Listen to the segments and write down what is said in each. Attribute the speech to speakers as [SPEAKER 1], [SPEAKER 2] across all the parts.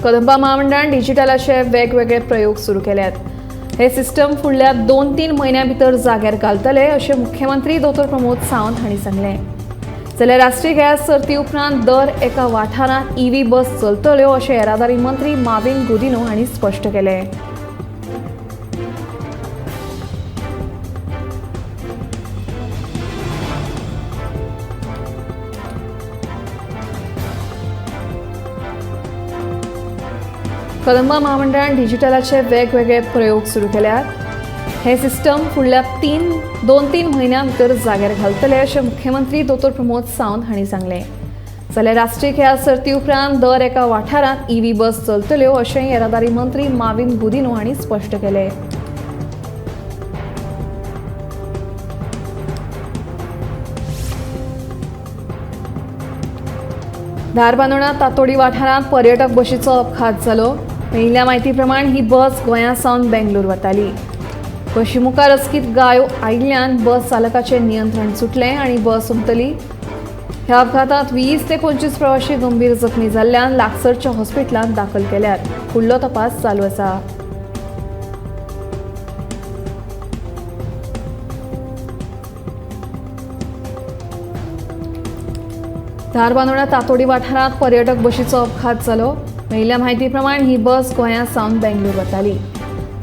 [SPEAKER 1] कदंबा महामंडळान डिजिटलाचे वेगवेगळे प्रयोग सुरू केल्यात. हे सिस्टम फुडल्या 2-3 म्हयन्यां भितर जाग्यार घालतले अशें मुख्यमंत्री दोतोर प्रमोद सावंत हांणी सांगलें. जाल्यार राष्ट्रीय खेळां सर्ती उपरांत दर एका वाठारांत ईव्ही बस चलतल्यो अशें येरादारी मंत्री माविन गुदिन्हो हांणी स्पश्ट केलें. कदंबा महामंडळान डिजिटलाचे वेगवेगळे प्रयोग सुरू केल्यात. हे सिस्टम फुडल्या 2-3 म्हयन्यां भितर जाग्यार घालतले अशें मुख्यमंत्री दोतोर प्रमोद सावंत हांणी सांगलें. जाल्यार राष्ट्रीय खेळां सर्ती उपरांत दर एका वाठारांत ईव्ही बस चलतल्यो अशें येरादारी मंत्री माविन गुदिन्हो हांणी स्पश्ट केलें. धारबांदोडा तातोडी वाठारांत पर्यटक बशीचो अपघात जालो. मेळिल्ल्या म्हायती प्रमाण ही बस गोंया सावन बेंगलोर वताली. बशी मुखार अचकीत गायो आयिल्ल्यान बस चालकाचें नियंत्रण सुटलें आनी बस उमतली. ह्या अपघातांत 20 ते 25 प्रवाशी गंभीर जखमी जाल्ल्यान लागसरच्या हॉस्पिटलांत दाखल केल्यात. फुडलो तपास चालू आसा. धारबांदोडा तातोडी वाठारांत पर्यटक बशीचो अपघात जालो. मेळिल्ल्या म्हायती प्रमाण ही बस गोंया सावन बेंगलोर वताली.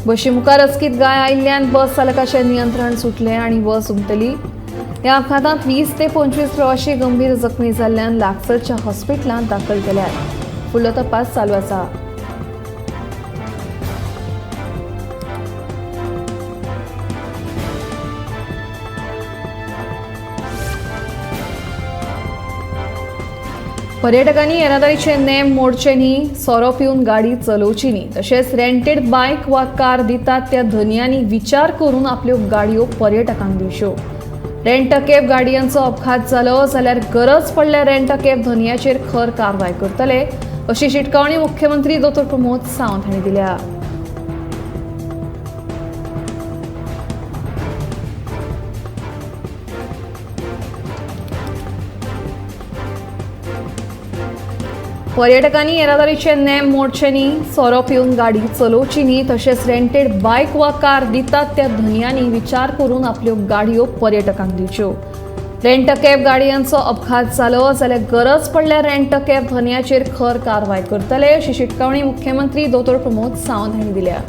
[SPEAKER 1] बशी मुखार अचकीत गाय आयिल्ल्यान बस चालकाचें नियंत्रण सुटलें आनी बस उमतली. ह्या अपघातांत 20 ते 25 प्रवाशी गंभीर जखमी जाल्ल्यान लागसरच्या हॉस्पिटलांत दाखल केल्यात. फुडलो तपास चालू आसा. पर्यटकांनी येरादारीचे नेम मोडचे न्ही, सोरो पिवन गाडी चलोवची न्ही, तशेंच रेंटेड बायक वा कार दितात त्या धनयांनी विचार करून आपल्यो गाडयो पर्यटकांक दिवच्यो. रेंट कॅब गाडयांचो अपघात जालो जाल्यार गरज पडल्यार रेंट कॅब धनयाचेर खर कारवाय करतले अशी शिटकावणी मुख्यमंत्री दोतोर प्रमोद सावंत हांणी दिल्या. पर्यटकांनी येरादारीचे नेम मोडचे न्ही, सोरो पिवन गाडी चलोवची न्ही, तशेंच रेंटेड बायक वा कार दितात त्या धनयांनी विचार करून आपल्यो गाडयो पर्यटकांक दिवच्यो. रेंट कॅब गाडयांचो अपघात जालो जाल्यार गरज पडल्यार रेंट कॅब धनयाचेर खर कारवाय करतले अशी शिटकावणी मुख्यमंत्री दोतोर प्रमोद सावंत हांणी दिल्या.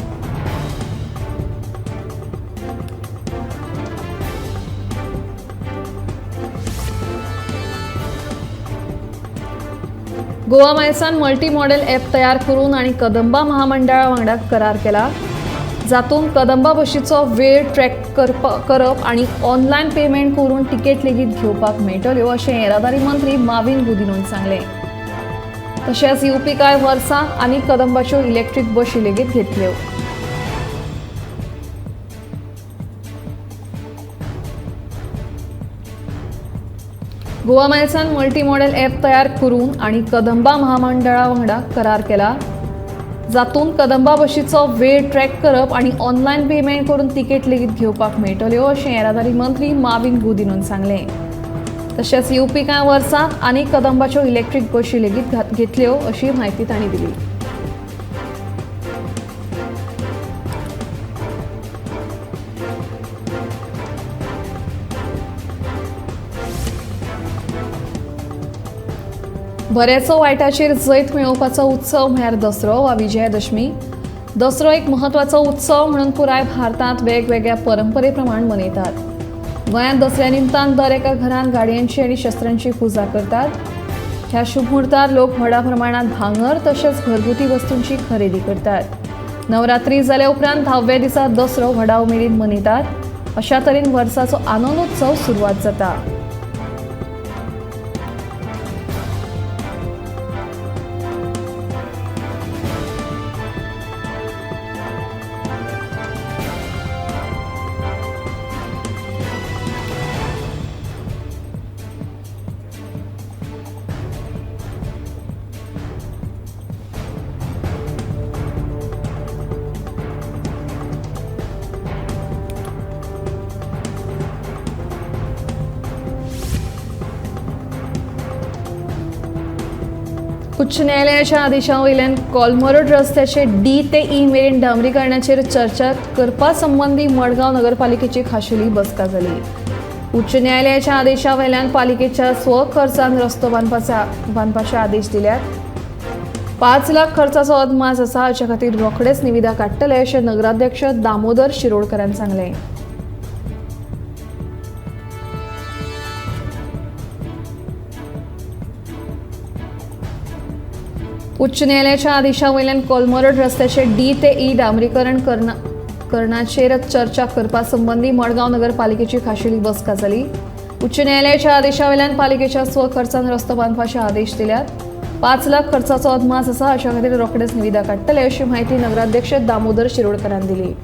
[SPEAKER 1] गोवा मायल्सान मल्टी मॉडेल ॲप तयार करून आनी कदंबा महामंडळा वांगडा करार केला, जातूंत कदंबा बशीचो वेळ ट्रॅक करप आनी ऑनलायन पेमेंट करून तिकेट लेगीत घेवपाक मेळटल्यो अशें येरादारी मंत्री माविन गुदिन्होन सांगलें. तशेंच येवपी कांय वर्सां आनी कदंबाच्यो इलेक्ट्रीक बशी लेगीत घेतल्यो. गोवा मायल्सान मल्टी मॉडेल ॲप तयार करून आनी कदंबा महामंडळा वांगडा करार केला, जातूंत कदंबा बशीचो वेळ ट्रॅक करप आनी ऑनलायन पेमेंट करून तिकेट लेगीत घेवपाक मेळटल्यो अशें येरादारी मंत्री माविन गुदिन्होन सांगलें. तशेंच येवपी कांय वर्सां आनी कदंबाच्यो इलेक्ट्रीक बशी लेगीत घेतल्यो अशी म्हायती तांणी दिली. बऱ्याचो वायटाचेर जैत मेळोवपाचो उत्सव म्हळ्यार दसरो वा विजयादशमी. दसरो एक म्हत्वाचो उत्सव म्हणून पुराय भारतांत वेगवेगळ्या परंपरे प्रमाण मनयतात. गोंयांत दसऱ्या निमतान दर एका घरांत गाडयांची आनी शस्त्रांची पुजा करतात. ह्या शुभमुहूर्तार लोक व्हडा प्रमाणांत भांगर तशेंच घरगुती वस्तूंची खरेदी करतात. नवरात्री जाल्या उपरांत 10व्या दिसा दसरो व्हडा उमेदीन मनयतात. अशा तरेन वर्साचो आनंदोत्सव सुरवात जाता. उच्च न्यायालयाच्या आदेशा वयल्यान कोलमरोड रस्त्याचे डी ते ई मेरेन डांबरीकरणाचेर चर्चा करपा संबंदी मडगांव नगरपालिकेची खाशेली बसका जाली. उच्च न्यायालयाच्या आदेशा वयल्यान पालिकेच्या स्वखर्चान रस्तो बांदपाचे आदेश दिल्यात. 5 लाख खर्चाचो अदमास आसा. हाचे खातीर रोखडेच निविदा काडटले अशें नगराध्यक्ष दामोदर शिरोडकरान सांगलें. उच्च न्यायालयाच्या आदेशा वयल्यान कोलमरोड रस्त्याचे डी ते ई डांबरीकरण करण्याचेर चर्चा करपा संबंदी मडगांव नगरपालिकेची खाशेली बसका जाली. उच्च न्यायालयाच्या आदेशा वयल्यान पालिकेच्या स्वखर्चान रस्तो बांदपाचे आदेश दिल्यात. 5 लाख खर्चाचो अदमास आसा. अशा खातीर रोखडेच निविदा काडटले अशी म्हायती नगराध्यक्ष दामोदर शिरोडकरान दिली.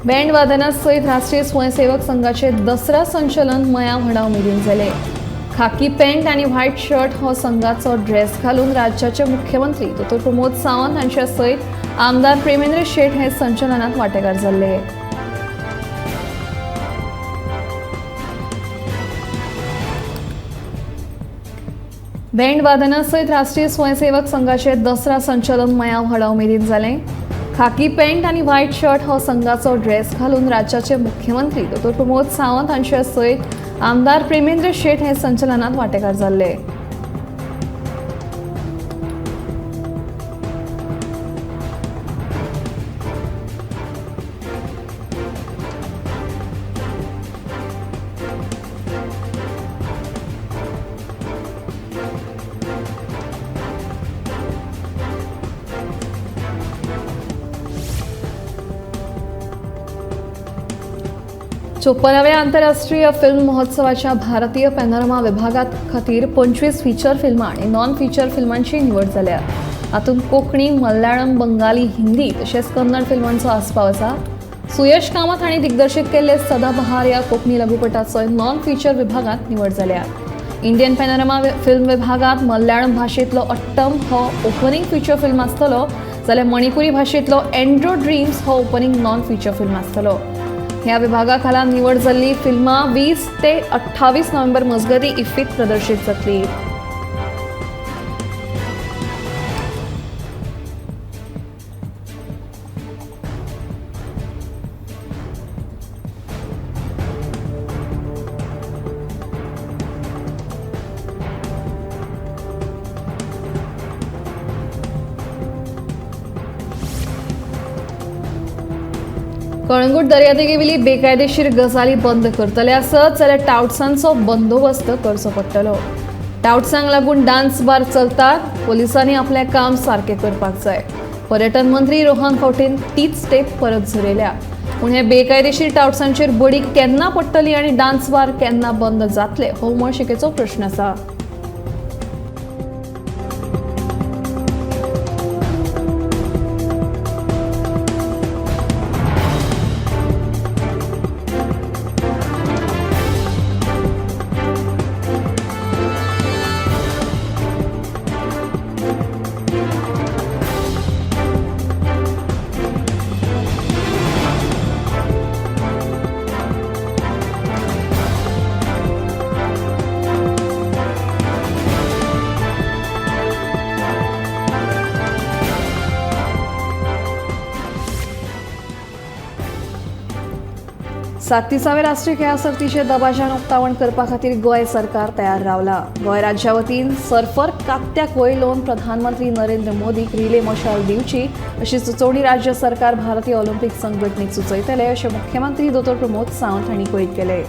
[SPEAKER 1] बँड वादना सयत राष्ट्रीय स्वयंसेवक संघाचे दसरा संचलन मया व्हडा उमेदीन जालें. खाकी पॅन्ट आनी व्हायट शर्ट हो संघाचो ड्रेस घालून राज्याचे मुख्यमंत्री दोतोर प्रमोद सावंत हांच्या सयत आमदार प्रेमेंद्र शेट हे संचलनात वांटेकार जाल्ले. बँड वादना सयत राष्ट्रीय स्वयंसेवक संघाचे दसरा संचलन मया व्हडा उमेदीन जालें. खाकी पॅन्ट आनी व्हायट शर्ट हो संघाचो ड्रेस घालून राज्याचे मुख्यमंत्री दोतोर प्रमोद सावंत हांच्या सयत आमदार प्रेमेंद्र शेट हे संचलनात वांटेकार जाल्ले. 54व्या आंतरराष्ट्रीय फिल्म महोत्सवाच्या भारतीय पॅनोरमा विभागा खातीर 25 फीचर फिल्मां आनी नॉन फीचर फिल्मांची निवड जाल्या. हातूंत कोंकणी, मल्याळम, बंगाली, हिंदी तशेंच कन्नड फिल्मांचो आस्पाव आसा. सुयश कामत हांणी दिग्दर्शीत केल्ले सदाबहार ह्या कोंकणी लघुपटाचोय नॉन फीचर विभागांत निवड जाल्या. इंडियन पॅनोरमा फिल्म विभागांत मल्याळम भाशेंतलो अट्टम हो ओपनिंग फीचर फिल्म आसतलो, जाल्यार मणिपुरी भाशेंतलो एन्ड्रो ड्रीम्स हो ओपनिंग नॉन फीचर फिल्म आसतलो. ह्या विभागा खाला निवड जाल्ली फिल्मां 20 ते 28 नोव्हेंबर मजगतीं इफ्फीत प्रदर्शीत जातली. कळंगूट दर्यादेगेवेली बेकायदेशीर गजाली बंद करतले आसत जाल्यार टावट्सांचो बंदोबस्त करचो पडटलो. टावट्सांक लागून डान्स बार चलतात. पोलिसांनी आपलें काम सारकें करपाक जाय. पर्यटन मंत्री रोहन खंवटेन तीच स्टेप परत झरयल्या. पूण हे बेकायदेशीर टावट्सांचेर बडी केन्ना पडटली आनी डान्स बार केन्ना बंद जातले हो उमळशिकेचो प्रश्न आसा. 37व्या राष्ट्रीय खेळां सर्तीचें दबाज्यान उक्तावण करपा खातीर गोंय सरकार तयार रावला. गोंय राज्या वतीन सर्फर कात्या कोयलोन प्रधानमंत्री नरेंद्र मोदीक रिले मशाल दिवची अशी सुचोवणी राज्य सरकार भारतीय ऑलिम्पिक संघटनेक सुचयतले अशें मुख्यमंत्री दोतोर प्रमोद सावंत हांणी कळीत केलें.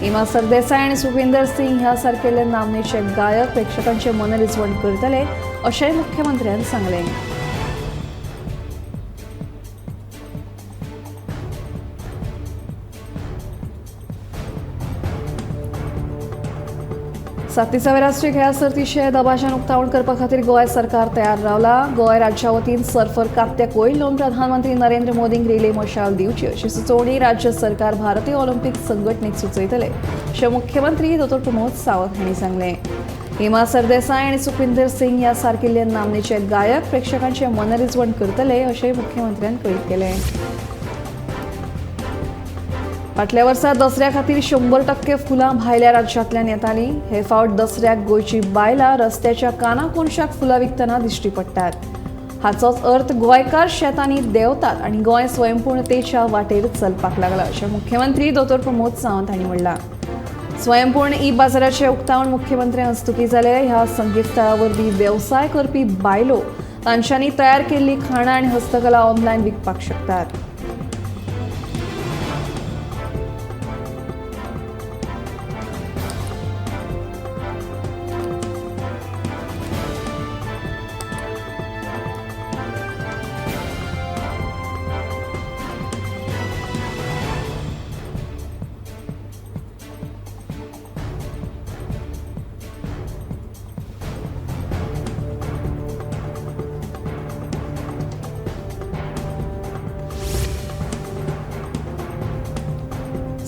[SPEAKER 1] हेमा सरदेसाय आनी सुखविंदर सिंग ह्या सारकेले नामनेचे गायक प्रेक्षकांचे मनरिजवण करतले अशेंय मुख्यमंत्र्यान सांगलें. 37व्या राष्ट्रीय खेळां सर्तीचें दबाज्यान उक्तावण करपा खातीर गोंय सरकार तयार रावला. गोंय राज्या वतीन सर्फर कात्या कोयलोन प्रधानमंत्री नरेंद्र मोदींक रिले मशाल दिवची अशी सुचोवणी राज्य सरकार भारतीय ऑलिम्पिक संघटनेक सुचयतले अशें मुख्यमंत्री दोतोर प्रमोद सावंत हांणी सांगलें. हेमा सरदेसाय आनी सुखविंदर सिंग ह्या सारकिल्ले नामनेचे गायक प्रेक्षकांचे मनरिजवण करतले अशेंय मुख्यमंत्र्यान कळीत केलें. फाटल्या वर्सा दसऱ्या खातीर 100% फुलां भायल्या राज्यांतल्यान येतालीं. हे फावट दसऱ्याक गोंयची बायलां रस्त्याच्या कानाकोनशाक फुलां विकतना दिश्टी पडटात. हाचोच अर्थ गोंयकार शेतांनी देंवतात आनी गोंय स्वयंपूर्णतेच्या वाटेर चलपाक लागला अशें मुख्यमंत्री दोतोर प्रमोद सावंत हांणी म्हणलां. स्वयंपूर्ण ई बाजाराचें उक्तावण मुख्यमंत्र्यां हस्तुकीं जालें. ह्या संकेतस्थळा वरवीं वेवसाय करपी बायलो तांच्यांनी तयार केल्ली खाणां आनी हस्तकला ऑनलायन विकपाक शकतात.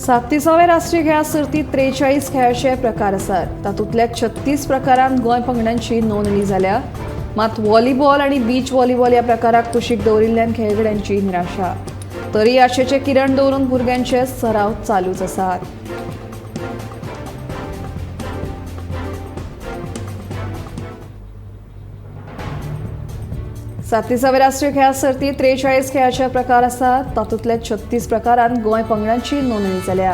[SPEAKER 1] सात्तीसाव्या राष्ट्रीय खेळां सर्तीत 43 खेळाचे प्रकार आसात. तातूंतल्या 36 प्रकारांत गोंय पंगडांची नोंदणी जाल्या. मात व्हॉलीबॉल आनी बीच व्हॉलीबॉल ह्या प्रकाराक कुशीक दवरिल्ल्यान खेळगड्यांची निराशा. तरी आशेचे किरण दवरून भुरग्यांचे सराव चालूच आसात. सात्तीसाव्या राष्ट्रीय खेळां सर्तीत 43 खेळाचे प्रकार आसात. तातूंतल्या 36 प्रकारांत गोंय पंगडांची नोंदणी जाल्या.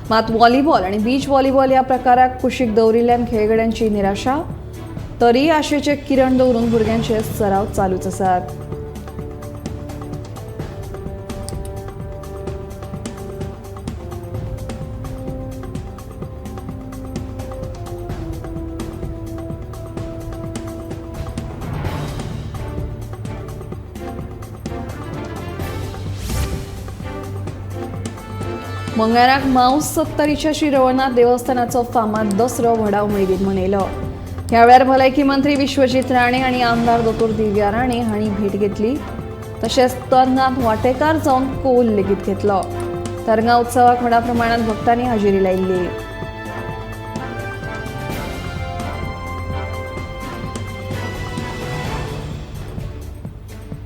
[SPEAKER 1] मात व्हॉलीबॉल आनी बीच व्हॉलीबॉल ह्या प्रकाराक कुशीक दवरिल्ल्यान खेळगड्यांची निराशा. तरी आशेचे किरण दवरून भुरग्यांचे सराव चालूच आसात. मंगळाराक माऊस सत्तरीच्या श्री रवळनाथ देवस्थानाचो फामाद दसरो व्हडा उमेदीन मनयलो. ह्या वेळार भलायकी मंत्री विश्वजीत राणे आनी आमदार दोतोर दिव्या राणे हांणी भेट घेतली. तशेंच तरंगांत वांटेकार जावन कौल लेगीत घेतलो. तरंगा उत्सवाक व्हडा प्रमाणांत भक्तांनी हाजेरी लायिल्ली.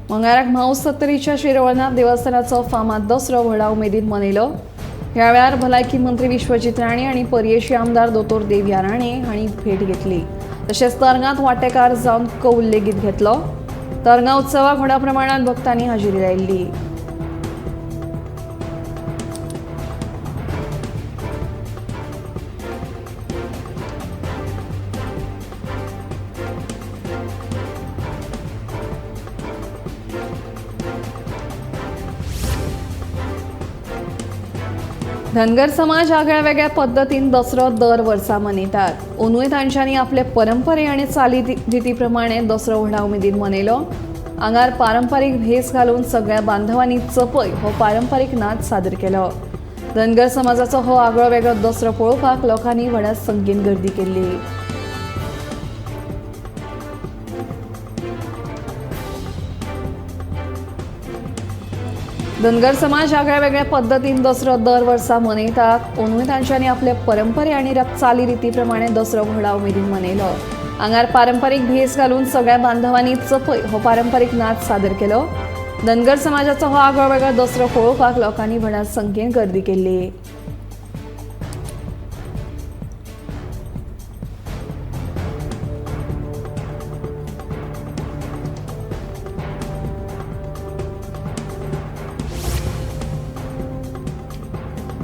[SPEAKER 1] मंगळाराक माऊस सत्तरीच्या श्री रवळनाथ देवस्थानाचो फामाद दसरो व्हडा उमेदीन मनयलो. ह्या वेळार भलायकी मंत्री विश्वजीत राणे आनी पर्येशी आमदार दोतोर देवया राणे हांणी भेट घेतली. तशेंच तरंगांत वांटेकार जावन कौल लेगीत घेतलो. तरंगा उत्सवाक व्हडा प्रमाणांत भक्तांनी हाजेरी लायिल्ली. धनगर समाज आगळ्या वेगळ्या पद्दतीन दसरो दर वर्सा मनयतात. अंदूय तांच्यांनी आपले परंपरे आनी चाली रिती प्रमाणे दसरो व्हडा उमेदीन मनयलो. आंगार पारंपारीक भेस घालून सगळ्या बांधवांनी चपय हो पारंपारीक नाच सादर केलो. धनगर समाजाचो हो आगळो वेगळो दसरो पळोवपाक लोकांनी व्हडा संख्येन गर्दी केल्ली. धनगर समाज आगळ्या वेगळ्या पद्दतीन दसरो दर वर्सा मनयतात. अंदूय तांच्यांनी आपले परंपरे आनी चालीरिती प्रमाणे दसरो व्हडा उमेदीन मनयलो. आंगार पारंपारीक भेस घालून सगळ्या बांधवांनी चपय हो पारंपारीक नाच सादर केलो. धनगर समाजाचो हो आगळो वेगळो दसरो पळोवपाक लोकांनी व्हडा संख्येन गर्दी केल्ली.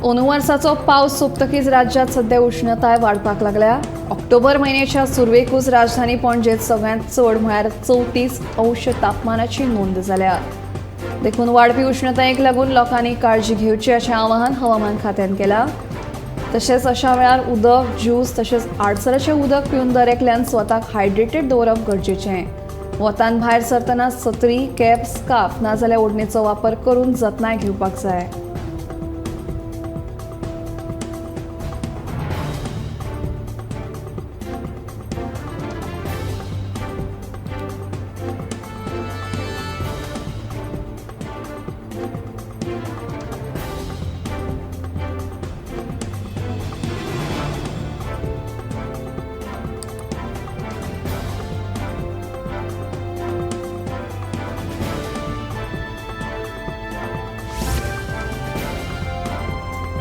[SPEAKER 1] अंदू वर्साचो पावस सोंपतकीच राज्यांत सध्या उश्णताय वाडपाक लागल्या. ऑक्टोबर म्हयन्याच्या सुरवेकूच राजधानी पणजेत सगळ्यांत चड म्हळ्यार 34 अंश तापमानाची नोंद जाल्या. देखून वाडपी उश्णतायेक लागून लोकांनी काळजी घेवची अशें आवाहन हवामान खात्यान केलां. तशेंच अशा वेळार उदक, ज्यूस तशेंच आडसराचें उदक पिवन दर एकल्यान स्वताक हायड्रेटेड दवरप गरजेचें. वतान भायर सरतना सत्री, कॅप, स्कार्फ नाजाल्यार ओडणेचो वापर करून जतनाय घेवपाक जाय.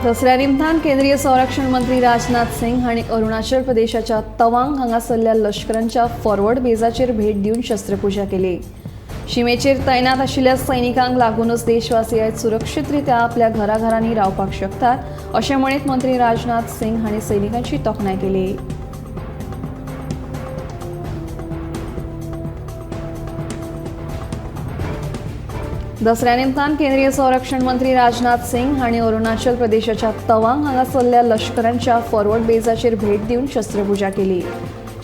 [SPEAKER 1] दसऱ्या निमतान केंद्रीय संरक्षण मंत्री राजनाथ सिंग हांणी अरुणाचल प्रदेशाच्या तवांग हांगासरल्या लश्करांच्या फॉरवर्ड बेजाचेर भेट दिवन शस्त्रपुजा केली. शिमेचेर तैनात आशिल्ल्या सैनिकांक लागूनच देशवासी आयज सुरक्षीतरित्या आपल्या घराघरांनी रावपाक शकतात अशें म्हणीत मंत्री राजनाथ सिंग हांणी सैनिकांची तोखणाय केली. दसऱ्या निमतान केंद्रीय संरक्षण मंत्री राजनाथ सिंग हांणी अरुणाचल प्रदेशाच्या तवांग हांगासरल्या लश्करांच्या फॉरवर्ड बेजाचेर भेट दिवन शस्त्रपुजा केली.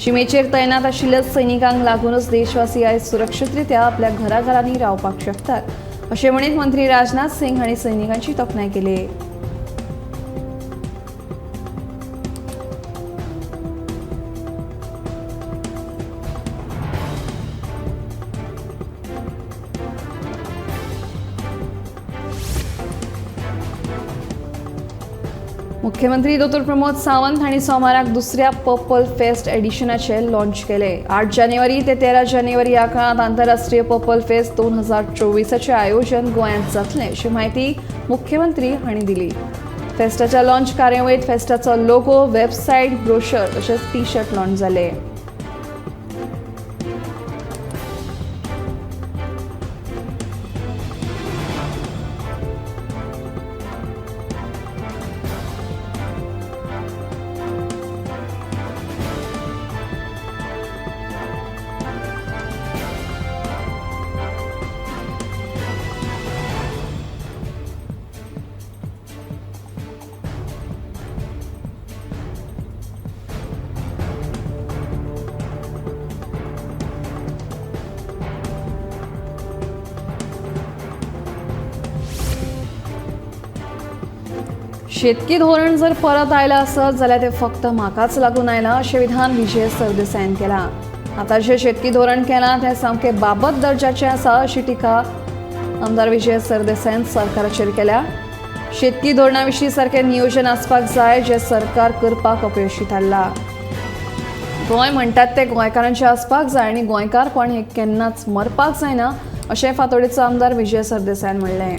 [SPEAKER 1] शिमेचेर तैनात आशिल्ल्या सैनिकांक लागूनच देशवासी आयज सुरक्षीतरित्या आपल्या घराघरांनी रावपाक शकतात अशें म्हणीत मंत्री राजनाथ सिंग हांणी सैनिकांची तोखणाय केली. मुख्यमंत्री दोतोर प्रमोद सावंत हांणी सोमाराक दुसऱ्या पर्पल फेस्ट एडिशनाचे लॉन्च केले. 8 जानेवारी ते 13 जानेवारी ह्या काळांत आंतरराष्ट्रीय पर्पल फेस्ट 2024 आयोजन गोंयांत जातलें अशी म्हायती मुख्यमंत्री हांणी दिली. फेस्टाच्या लॉन्च कार्यावळींत फेस्टाचो लोगो, वेबसायट, ब्रोशर तशेंच टी शर्ट लॉन्च जाले. शेतकी धोरण जर परत आयलां आसत जाल्यार तें फक्त म्हाकाच लागून आयलां अशें विधान विजय सरदेसायान केलां. आतां जें शेतकी धोरण केलां तें सामकें बाबत दर्जाचें आसा अशी टिका आमदार विजय सरदेसायान सरकाराचेर केल्या. शेतकी धोरणा विशीं सारकें नियोजन आसपाक जाय जें सरकार करपाक अपयशी थारलां. गोंय म्हणटात तें गोंयकारांचें आसपाक जाय आनी गोंयकारपण हें केन्नाच मरपाक जायना अशें फातोडेचो आमदार विजय सरदेसायान म्हणलें.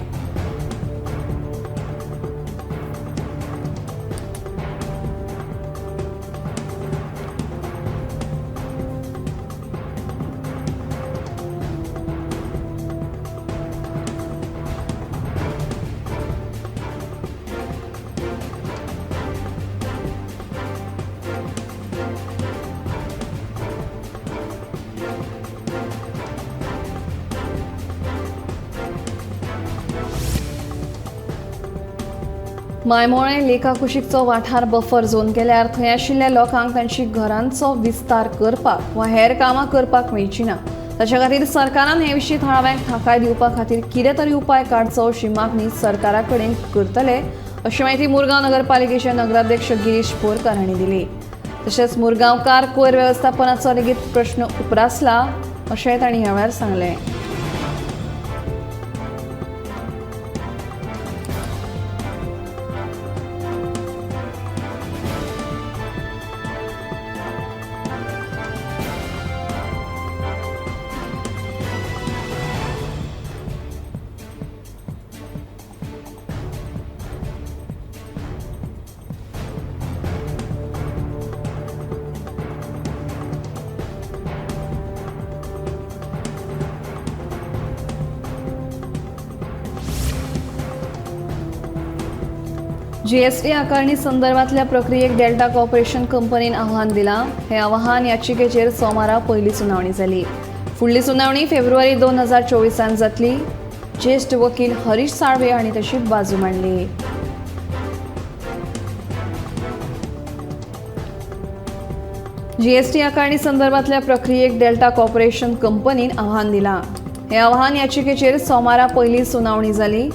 [SPEAKER 1] मायमोळें लेखा कुशीकचो वाठार बफर झोन केल्यार थंय आशिल्ल्या लोकांक तांची घरांचो विस्तार करपाक वा हेर कामां करपाक मेळची ना. ताच्या खातीर सरकारान हे विशीं थळाव्यांक थाकाय दिवपा खातीर कितें तरी उपाय काडचो अशी मागणी सरकारा कडेन करतले अशी म्हायती मुरगांव नगरपालिकेचे नगराध्यक्ष गिरीश बोरकर हांणी दिली. तशेंच मुरगांवकार कोयर वेवस्थापनाचो लेगीत प्रश्न उप्रासला अशेंय तांणी ह्या वेळार सांगलें. जीएसटी आकारणी संदर्भातल्या प्रक्रियेक डेल्टा कॉर्पोरेशन कंपनीन आव्हान दिलां. हें आव्हान याचिकेचेर सोमारा पयली सुनावणी जाली. फुडली सुनावणी फेब्रुवारी 2024 जातली. ज्येश्ठ वकील हरीश साळवे हांणी तशी बाजू मांडली. जीएसटी आकारणी संदर्भातल्या प्रक्रियेक डेल्टा कॉर्पोरेशन कंपनीन आव्हान दिलां. हें आव्हान याचिकेचेर सोमारा पयली सुनावणी जाली.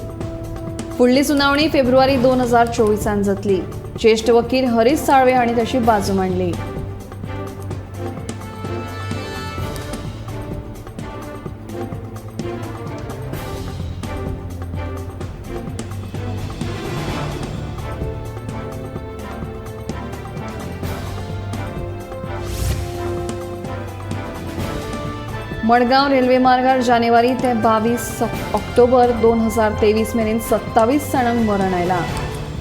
[SPEAKER 1] फुडली सुनावणी फेब्रुवारी 2024 जातली. ज्येश्ठ वकील हरीश साळवे हांणी तशी बाजू मांडली. मडगांव रेल्वे मार्गार जानेवारी ते 22 ऑक्टोबर 2023 मेरेन 27 जाणांक मरण आयलां.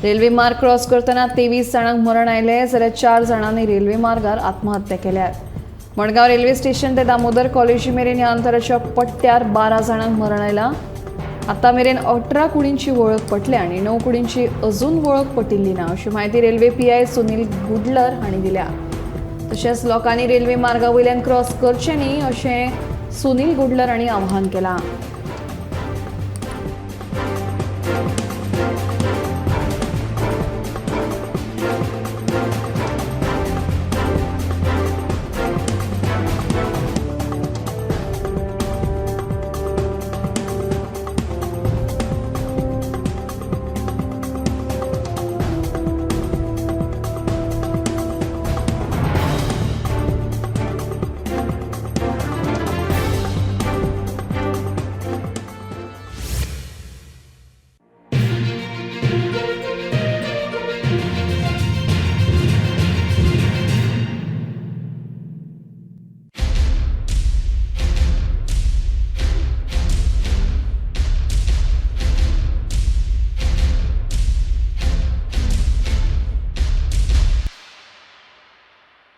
[SPEAKER 1] रेल्वे मार्ग क्रॉस करतना 23 जाणांक मरण आयलें जाल्यार 4 जाणांनी रेल्वे मार्गार आत्महत्या केल्या. मडगांव रेल्वे स्टेशन ते दामोदर कॉलेजी मेरेन ह्या अंतराच्या पट्ट्यार 12 जाणांक मरण आयलां. आतां मेरेन 18 कुडींची वळख पटल्या आनी 9 कुडींची अजून वळख पटिल्ली ना अशी म्हायती रेल्वे पीआय सुनील गुडलर हांणी दिल्या. तशेंच लोकांनी रेल्वे मार्गा वयल्यान क्रॉस करचें न्ही अशें सुनील गुडलर हांणी आवाहन केलां.